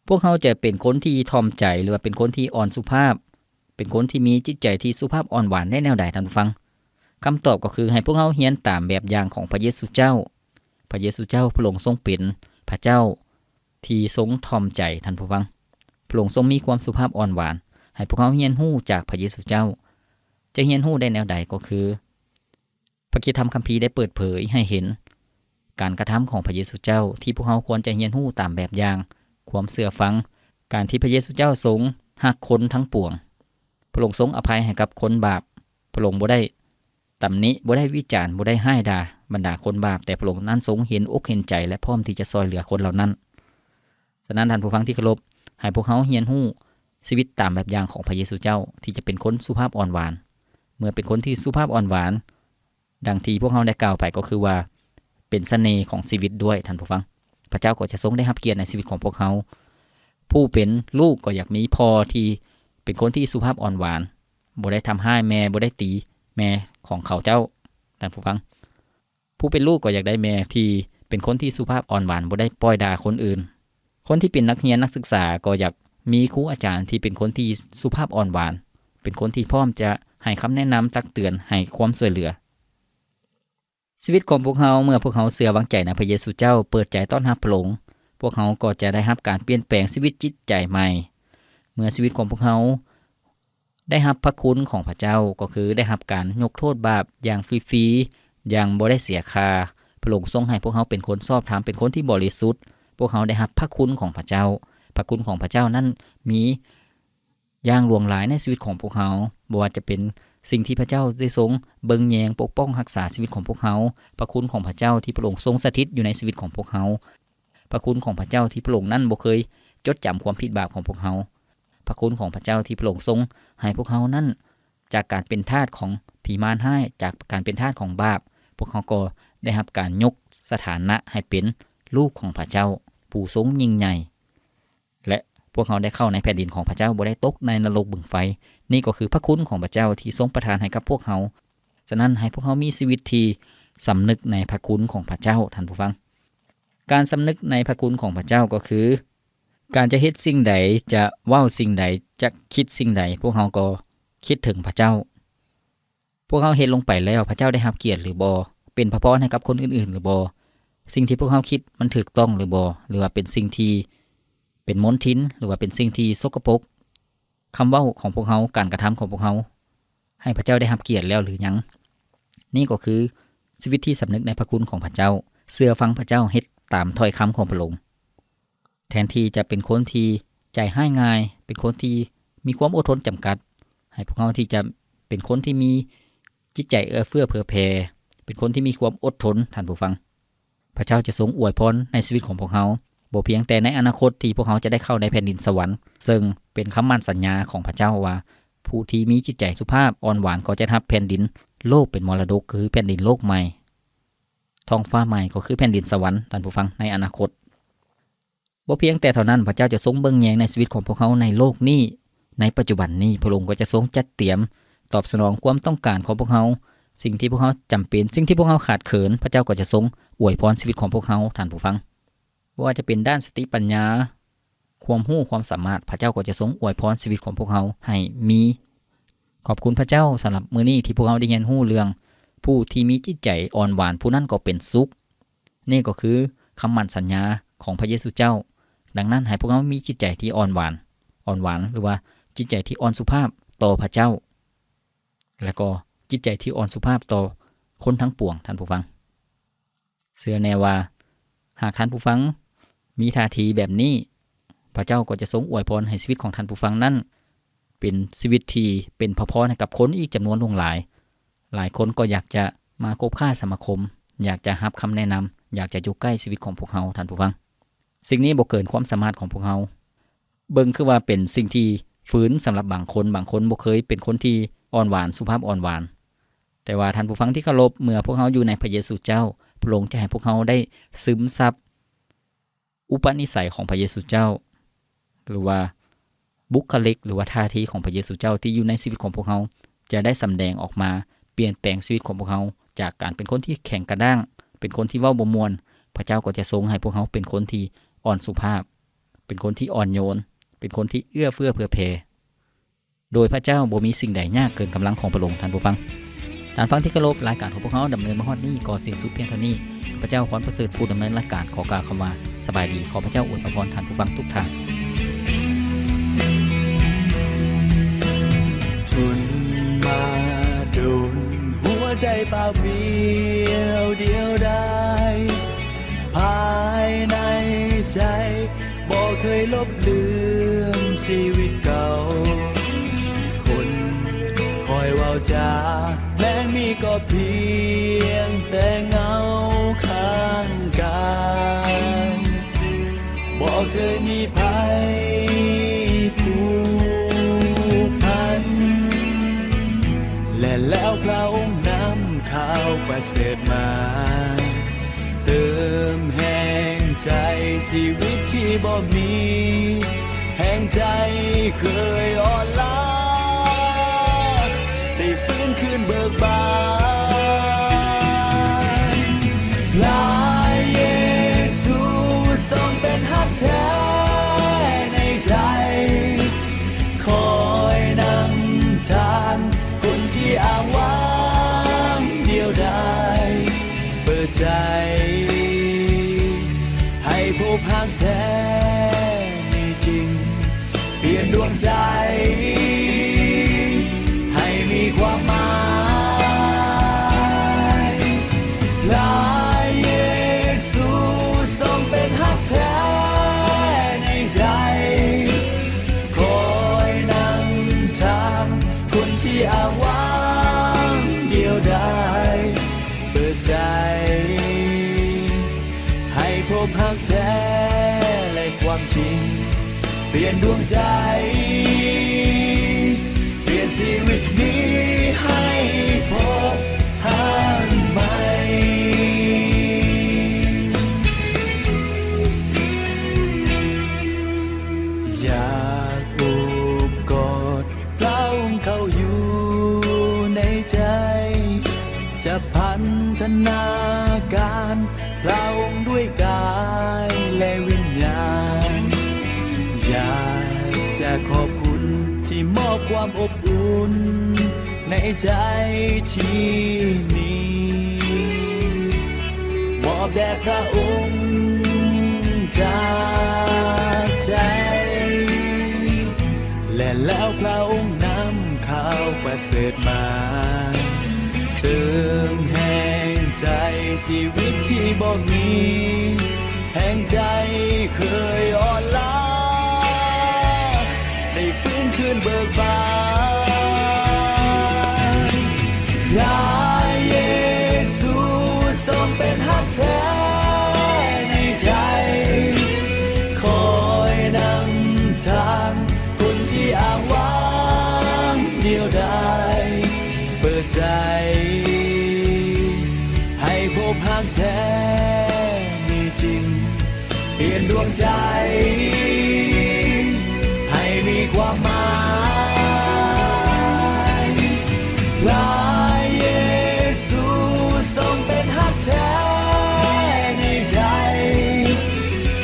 ພວກເຮົາຈະເປັນຄົນທີ່ຖ່ອມໃຈ ຫຼືວ່າເປັນຄົນທີ່ອ່ອນສຸພາບ, ເປັນຄົນທີ່ມີຈິດໃຈທີ່ສຸພາບອ່ອນຫວານໄດ້ແນວໃດ, ທ່ານຜູ້ຟັງ? ຄຳຕອບກໍຄືໃຫ້ພວກເຮົາຮຽນຕາມແບບຢ່າງຂອງພະເຢຊູເຈົ້າ. ພະເຢຊູເຈົ້າ, ພະອົງຊົງເປັນພະເຈົ້າ ທີ່ຊົງຖ່ອມໃຈ, ທ່ານຜູ້ຟັງ. ພະອົງຊົງມີຄວາມສຸພາບອ່ອນຫວານ, ໃຫ້ພວກເຮົາຮຽນຮູ້ຈາກພະເຢຊູເຈົ້າ. ຈະຮຽນຮູ້ໄດ້ແນວໃດ? ກໍຄື ພະຄຣິສຕະທຳຄຳພີໄດ້ເປີດເຜີຍໃຫ້ເຫັນການກະທຳຂອງພະເຢຊູເຈົ້າ ທີ່ພວກເຮົາຄວນຈະຮຽນຮູ້ຕາມແບບຢ່າງ, ຄວາມເຊື່ອຟັງ, ການທີ່ພະເຢຊູເຈົ້າຊົງຮັກຄົນທັງປວງ. ພະອົງຊົງອະໄພໃຫ້ກັບຄົນບາບ. ພະອົງບໍ່ໄດ້ ຕຳໜິ, ບໍ່ໄດ້ວິຈານ, ບໍ່ໄດ້ຮ້າຍດ່າບັນດາຄົນບາບ, ແຕ່ພະອົງນັ້ນຊົງເຫັນອົກເຫັນໃຈ ແລະ ພ້ອມທີ່ຈະຊ່ອຍເຫຼືອຄົນເຫຼົ່ານັ້ນ. ສະນັ້ນ, ທ່ານຜູ້ຟັງທີ່ເຄົາລົບ, ໃຫ້ພວກເຮົາຮຽນຮູ້ຊີວິດຕາມແບບຢ່າງຂອງພະເຢຊູເຈົ້າ ທີ່ຈະເປັນຄົນສຸພາບອ່ອນຫວານ. ເມື່ອເປັນຄົນທີ່ສຸພາບອ່ອນຫວານ, ດັ່ງທີ່ພວກເຮົາໄດ້ກ່າວໄປກໍຄືວ່າ ເປັນສະເໜ່ຂອງຊີວິດດ້ວຍ, ທ່ານຜູ້ຟັງ. ພະເຈົ້າກໍຈະຊົງໄດ້ຮັບກຽດໃນຊີວິດຂອງພວກເຮົາ. ຜູ້ເປັນລູກກໍຢາກມີພໍ່ທີ່ເປັນຄົນທີ່ສຸພາບອ່ອນຫວານ, ບໍ່ໄດ້ທຳຮ້າຍແມ່, ບໍ່ໄດ້ຕີແມ່ຂອງເຂົາເຈົ້າ, ທ່ານຜູ້ຟັງ. ຜູ້ເປັນລູກກໍຢາກໄດ້ແມ່ທີ່ເປັນຄົນທີ່ສຸພາບອ່ອນຫວານ, ບໍ່ໄດ້ປ້ອຍດ່າຄົນອື່ນ. ຄົນທີ່ເປັນນັກຮຽນນັກສຶກສາກໍຢາກມີຄູອາຈານທີ່ເປັນຄົນທີ່ສຸພາບອ່ອນຫວານ, ເປັນຄົນທີ່ພ້ອມຈະໃຫ້ຄຳແນະນຳ, ຕັກເຕືອນ, ໃຫ້ຄວາມຊ່ວຍເຫຼືອ. ຊີວິດຂອງພວກເຮົາ, ເມື່ອພວກເຮົາເຊື່ອວາງໃຈໃນພະເຢຊູເຈົ້າ, ເປີດໃຈຕ້ອນຮັບພະອົງ, ພວກເຮົາກໍຈະໄດ້ຮັບການປ່ຽນແປງຊີວິດຈິດໃຈໃໝ່. ເມື່ອຊີວິດຂອງພວກເຮົາ ໄດ້ຮັບພະຄຸນຂອງພະເຈົ້າ, ກໍຄືໄດ້ຮັບການຍົກໂທດບາບຢ່າງຟຣີໆ, ຢ່າງບໍ່ໄດ້ເສຍຄ່າ. ພະອົງຊົງໃຫ້ພວກເຮົາເປັນຄົນຊອບທຳ, ເປັນຄົນທີ່ບໍລິສຸດ. ພວກເຮົາໄດ້ຮັບພະຄຸນຂອງພະເຈົ້າ. ພະຄຸນຂອງພະເຈົ້ານັ້ນມີຢ່າງຫຼວງຫຼາຍໃນຊີວິດຂອງພວກເຮົາ, ບໍ່ວ່າຈະເປັນສິ່ງທີ່ພະເຈົ້າໄດ້ຊົງເບິ່ງແຍງ, ປົກປ້ອງ, ຮັກສາຊີວິດຂອງພວກເຮົາ, ພະຄຸນຂອງພະເຈົ້າທີ່ພະອົງຊົງສະຖິດຢູ່ໃນຊີວິດຂອງພວກເຮົາ, ພະຄຸນຂອງພະເຈົ້າທີ່ພະອົງນັ້ນບໍ່ເຄີຍຈົດຈຳຄວາມຜິດບາບຂອງພວກເຮົາ, ພະຄຸນຂອງພະເຈົ້າທີ່ພະອົງຊົງໃຫ້ພວກເຮົານັ້ນ ຈາກການເປັນທາດຂອງຜີມານຮ້າຍ, ຈາກການເປັນທາດຂອງບາບ, ພວກເຮົາກໍໄດ້ຮັບການຍົກສະຖານະໃຫ້ເປັນລູກຂອງພະເຈົ້າຜູ້ຊົງຍິ່ງໃຫຍ່ ແລະ ພວກເຮົາໄດ້ເຂົ້າໃນແຜ່ນດິນຂອງພະເຈົ້າ, ບໍ່ໄດ້ຕົກໃນນະລົກບຶງໄຟ. ນີ້ກໍຄືພະຄຸນຂອງພະເຈົ້າທີ່ຊົງປະທານໃຫ້ກັບພວກເຮົາ. ສະນັ້ນ, ໃຫ້ພວກເຮົາມີຊີວິດທີ່ສຳນຶກໃນພະຄຸນຂອງພະເຈົ້າ, ທ່ານຜູ້ຟັງ. ການສຳນຶກໃນພະຄຸນຂອງພະເຈົ້າກໍຄື ການຈະເຮັດສິ່ງໃດ, ຈະເວົ້າສິ່ງໃດ, ຈະຄິດສິ່ງໃດ, ພວກເຮົາກໍຄິດເຖິງພະເຈົ້າ. ພວກເຮົາເຮັດລົງໄປແລ້ວ ພະເຈົ້າໄດ້ຮັບກຽດຫຼືບໍ່? ເປັນພະພອນໃຫ້ກັບຄົນອື່ນໆຫຼືບໍ່? ສິ່ງທີ່ພວກເຮົາຄິດມັນຖືກຕ້ອງຫຼືບໍ່? ຫຼືວ່າເປັນສິ່ງທີ່ເປັນມົນທິນ ຫຼືວ່າເປັນສິ່ງທີ່ສົກກະປົກ? ຄຳເວົ້າຂອງພວກເຮົາ, ການກະທຳຂອງພວກເຮົາ ໃຫ້ພະເຈົ້າໄດ້ຮັບກຽດແລ້ວຫຼືຍັງ? ນີ້ກໍຄືຊີວິດທີ່ສຳນຶກໃນພະຄຸນຂອງພະເຈົ້າ, ເຊື່ອຟັງພະເຈົ້າ, ເຮັດຕາມຖ້ອຍຄຳຂອງພະອົງ. ແທນທີ່ຈະເປັນຄົນທີ່ໃຈຮ້າຍງ່າຍ, ເປັນຄົນທີ່ມີຄວາມອົດທົນຈຳກັດ, ໃຫ້ພວກເຮົາທີ່ຈະເປັນຄົນທີ່ມີຈິດໃຈເອື້ອເຟື້ອເຜື່ອແຜ່, ເປັນຄົນທີ່ມີຄວາມອົດທົນ, ທ່ານຜູ້ຟັງ. ພະເຈົ້າຈະຊົງອວຍພອນໃນຊີວິດຂອງພວກເຮົາ, ບໍ່ພຽງແຕ່ໃນອະນາຄົດທີ່ພວກເຮົາຈະໄດ້ເຂົ້າໃນແຜ່ນດິນສະຫວັນ, ເຊິ່ງເປັນຄຳໝັ້ນສັນຍາຂອງພະເຈົ້າວ່າ ຜູ້ທີ່ມີຈິດໃຈສຸພາບອ່ອນຫວານກໍຈະໄດ້ຮັບແຜ່ນດິນໂລກເປັນມໍລະດົກ, ຄືແຜ່ນດິນໂລກໃໝ່, ທ້ອງຟ້າໃໝ່, ກໍຄືແຜ່ນດິນສະຫວັນ, ທ່ານຜູ້ຟັງ, ໃນອະນາຄົດ. ບໍ່ພຽງແຕ່ເທົ່ານັ້ນ, ພະເຈົ້າຈະຊົງເບິ່ງແຍງໃນຊີວິດຂອງພວກເຮົາໃນໂລກນີ້, ໃນປັດຈຸບັນນີ້, ພະອົງກໍຈະຊົງຈັດຕຽມຕອບສະໜອງຄວາມຕ້ອງການຂອງພວກເຮົາ. ສິ່ງທີ່ພວກເຮົາຈຳເປັນ, ສິ່ງທີ່ພວກເຮົາຂາດເຂີນ, ພະເຈົ້າກໍຈະຊົງອວຍພອນຊີວິດຂອງພວກເຮົາ, ທ່ານຜູ້ຟັງ. ບໍ່ວ່າຈະເປັນດ້ານສະຕິປັນຍາ, ຄວາມຮູ້, ຄວາມສາມາດ, ພະເຈົ້າກໍຈະຊົງອວຍພອນຊີວິດຂອງພວກເຮົາໃຫ້ມີ. ຂອບຄຸນພະເຈົ້າສຳລັບມື້ນີ້ທີ່ພວກເຮົາໄດ້ຮຽນຮູ້ເລື່ອງຜູ້ທີ່ມີຈິດໃຈອ່ອນຫວານ, ຜູ້ນັ້ນກໍເປັນສຸກ. ນີ້ກໍຄືຄຳໝັ້ນສັນຍາຂອງພະເຢຊູເຈົ້າ. ດັ່ງນັ້ນ, ໃຫ້ພວກເຮົາມີຈິດໃຈທີ່ອ່ອນຫວານ, ອ່ອນຫວານ ຫຼືວ່າຈິດໃຈທີ່ອ່ອນສຸພາບຕໍ່ພະເຈົ້າ, ແລະກໍຈິດໃຈທີ່ອ່ອນສຸພາບຕໍ່ຄົນທັງປວງ, ທ່ານຜູ້ຟັງ. ເຊື່ອແນ່ວ່າ ຫາກທ່ານຜູ້ຟັງມີທ່າທີແບບນີ້, ພະເຈົ້າກໍຈະຊົງອວຍພອນໃຫ້ຊີວິດຂອງທ່ານຜູ້ຟັງນັ້ນ ເປັນຊີວິດທີ່ເປັນພະພອນໃຫ້ກັບຄົນອີກຈຳນວນຫຼວງຫຼາຍ. ຫຼາຍຄົນກໍຢາກຈະມາຄົບຄ້າສະມາຄົມ, ຢາກຈະຮັບຄຳແນະນຳ, ຢາກຈະຢູ່ໃກ້ຊີວິດຂອງພວກເຮົາ, ທ່ານຜູ້ຟັງ. ສິ່ງນີ້ບໍ່ເກີນຄວາມສາມາດຂອງພວກເຮົາ. ເບິ່ງຄືວ່າເປັນສິ່ງທີ່ຝືນສຳລັບບາງຄົນ, ບາງຄົນບໍ່ເຄີຍເປັນຄົນທີ່ອ່ອນຫວານ, ສຸພາບອ່ອນຫວານ. ແຕ່ວ່າທ່ານຜູ້ຟັງທີ່ເຄົາລົບ, ເມື່ອພວກເຮົາຢູ່ໃນພະເຢຊູເຈົ້າ, ພະອົງຈະໃຫ້ພວກເຮົາໄດ້ຊຶມຊັບ ອຸປະນິໄສຂອງພະເຢຊູເຈົ້າ ຫຼືວ່າບຸກຄະລິກ ຫຼືວ່າທ່າທີຂອງພະເຢຊູເຈົ້າທີ່ຢູ່ໃນຊີວິດຂອງພວກເຮົາ ຈະໄດ້ສຳແດງອອກມາ, ປ່ຽນແປງຊີວິດຂອງພວກເຮົາ ຈາກການເປັນຄົນທີ່ແຂງກະດ້າງ, ເປັນຄົນທີ່ເວົ້າບໍ່ມ່ວນ, ພະເຈົ້າກໍຈະຊົງໃຫ້ພວກເຮົາເປັນຄົນທີ່ອ່ອນສຸພາບ, ເປັນຄົນທີ່ອ່ອນໂຍນ, ເປັນຄົນທີ່ເອື້ອເຟື້ອເຜື່ອແຜ່. ໂດຍພະເຈົ້າບໍ່ມີສິ່ງໃດຍາກເກີນກຳລັງຂອງພະອົງ, ທ່ານຜູ້ຟັງ. ທ່ານຟັງທີ່ເຄົາລົບ, ລາຍການຂອງພວກເຮົາດຳເນີນມາຮອດນີ້ກໍສິ້ນສຸດພຽງເທົ່ານີ້. ຂ້າພະເຈົ້າ ພອນປະເສີດ ຜູ້ດຳເນີນລາຍການ ຂໍກ່າວຄຳວ່າ ສະບາຍດີ. ຂໍພະເຈົ້າອວຍພະພອນທ່ານຜູ້ຟັງທຸກທ່ານ. ທົນມາດົນ ຫົວໃຈເປົ່າປ່ຽວ ດຽວດາຍ ພາຍໃນໃຈ ບໍ່ເຄີຍລົບລືມຊີວິດເກົ່າ. ຄົນຄອຍເວົ້າຈາ ແມ່ນມີ ກໍພຽງແຕ່ເງົາຂ້າງກາຍ, ບໍ່ເຄີຍມີໃຜຜູກພັນ, ແລະແລ້ວພຣະອົງນຳຂ່າວປະເສີດມາ ເຕີມແຮງໃຈຊີວິດທີ່ບໍ່ມີແຮງໃຈເຄີຍອ່ອນລ້າ ໄດ້ຟື້ນຄືນເບີກບານ. ພຣະເຢຊູຊົງເປັນຮັກແທ້ໃນໃຈ, ຄອຍນຳທາງຄົນທີ່ອ້າງວ້າງດຽວດາຍ. ເປີດໃຈໃຫ້ພົບຮັກແທ້ມີຈິງ, ປ່ຽນດວງໃຈໃຫ້ມີຄວາມໝາຍ. ພຣະເຢຊູຊົງເປັນຮັກແທ້ໃນໃຈ, ຄອຍນຳທາງຄົນທີ່ອ້າງວ້າງດຽວດາຍ. ເປີດໃຈໃຫ້ພົບຮັກແທ້ ແລະຄວາມຈິງ, ປ່ຽນດວງໃຈ, ປ່ຽນຊີວິດນີ້ໃຫ້ພົບຮັກໃໝ່. ຢາກໂອບກອດພຣະອົງເຂົ້າຢູ່ໃນໃຈ, ຈະພັນທະນາການພຣະອົງດ້ວຍກາຍ ແລະ ວິນຍານ. ຢາກຈະຂອບຄຸນທີ່ມອບຄວາມອົບອຸ່ນໃນໃຈທີ່ມີ, ມອບແດ່ພຣະອົງຈາກໃຈ. ແລະແລ້ວພຣະອົງນຳຂ່າວປະເສີດມາ, ເຕີມແຮງໃຈຊີວິດທີ່ບໍ່ມີແຮງໃຈເຄີຍອ່ອນລ້າ ໄດ້ຟື້ນຄືນເບີກບານ. ພຣະເຢຊູຊົງເປັນຮັກແທ້ໃນໃຈ, ຄອຍນຳທາງຄົນທີ່ອ້າງວ້າງດຽວດາຍ. ເປີດໃຈໃຫ້ພົບຮັກແທ້ມີຈິງ, ປ່ຽນດວງໃຈໃຫ້ມີຄວາມໝາຍ. ພຣະເຢຊູຊົງເປັນຮັກແທ້ໃນໃຈ,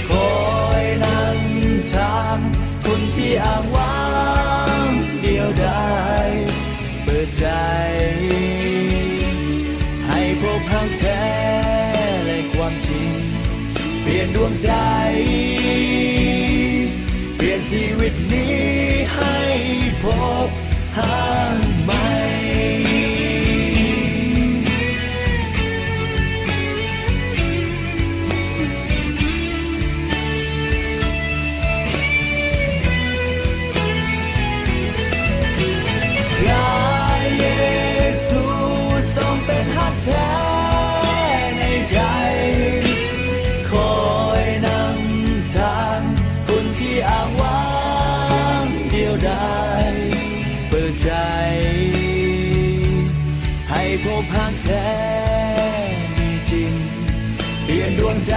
ຄອຍນຳທາງຄົນທີ່ອ້າງວ້າງດຽວດາຍ. ເປີດໃຈໃຫ້ພົບຮັກແທ້ ແລະ ຄວາມຈິງ, ປ່ຽນດວງໃຈ, ປ່ຽນຊີວິດນີ້ໃຫ້ພົບຮັກໃໝ່. ພຣະເຢຊູຊົງເປັນຮັກແທ້ໃນໃຈ, ຄອຍນຳທາງຄົນທີ່ອ້າງວ້າງດຽວດາຍ. ເປີດໃຈໃຫ້ພົບຮັກແທ້ມີຈິງ, ປ່ຽນດວງໃຈ